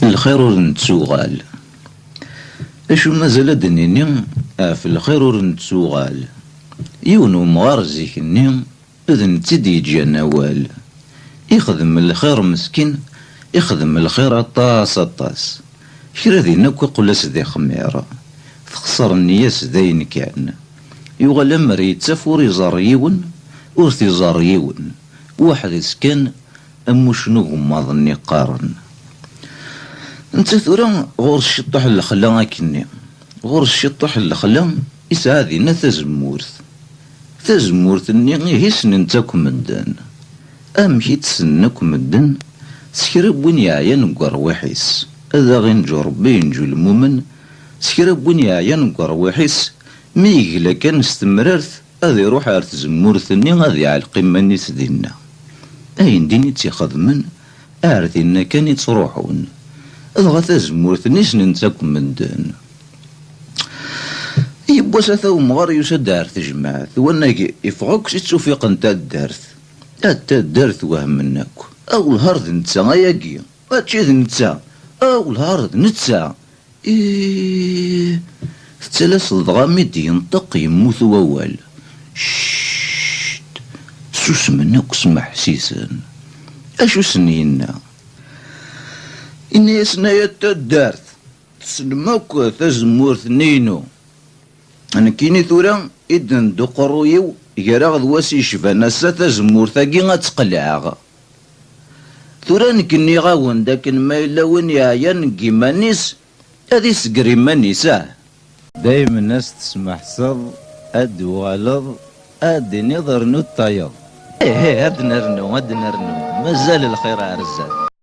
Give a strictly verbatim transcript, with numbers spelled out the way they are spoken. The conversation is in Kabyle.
Lxir ur nettuɣal. Acu mazal ad d-nini ɣef lxir ur nettuɣal? Yiwen umɣar zik-nni d netta i d-yeǧǧan awal. Ixdem lxir meskin, ixdem lxir aṭas, aṭas. Kra din akk iqqel-as d ixmir. Texṣer nniya-s dayen kan. Yuɣal amer yettaf ur iẓerr yiwen, ur t-iẓerr yiwen. Weḥd-s kan, am uccen ugemmaḍ-nni qqaren. Netta tura ɣur-s ciṭṭuḥ n lexla akkenni. Ɣur-s ciṭṭuḥ n lexla, isɛa dinna tazemmurt. Tazemmurt-nni ihi ssnen-tt akk medden. Amek i tt-ssnen akk medden? S kra n win yeɛyan deg urwiḥ-is. Ad aɣ-inǧu Rebbi, inǧu lmumen. S kra n win yeɛyan deg urwiḥ-is, mi yegla kan s temrart, ad iruḥ ar tzemmurt-nni ad iɛelleq iman-is dinna. Ayen din i tt-ixedmen, ar dinna kan i ttruḥun. Dɣa tazemmurt-nni ssnen-tt akk medden. Yiwwas ata umɣar yusa-d ar tejmaɛt, wanag iffeɣ akk s ittufiqen taddart. A taddart wehmen akk. A welhar d netta ayagi, mačči d netta. A welhar d netta. Ih, tettalaseḍ dɣa mi d-yenṭeq yemmut wawal. Cct! Susmen akk smeḥsisen. Acu sen-yenna? Inna-yasen: "Ay at taddart, tessnem akk tazemmurt-nni-inu. Nekkini tura i d-nedda uqerruy-iw, gar-aɣ d wass yecban ass-a, tazemmurt-agi ad tt-qelɛeɣ. Tura nekk nniɣ-awen-d akken ma yella win yeɛyan deg yiman-is, ad isegger iman-is, ah." Daymen ad s-tesmeḥseḍ, ad d-tuɣaleḍ, ad d-tiniḍ rnu tayeḍ. Ih, ih, ad nernu, ad nernu. Mazal lxir ar zdat.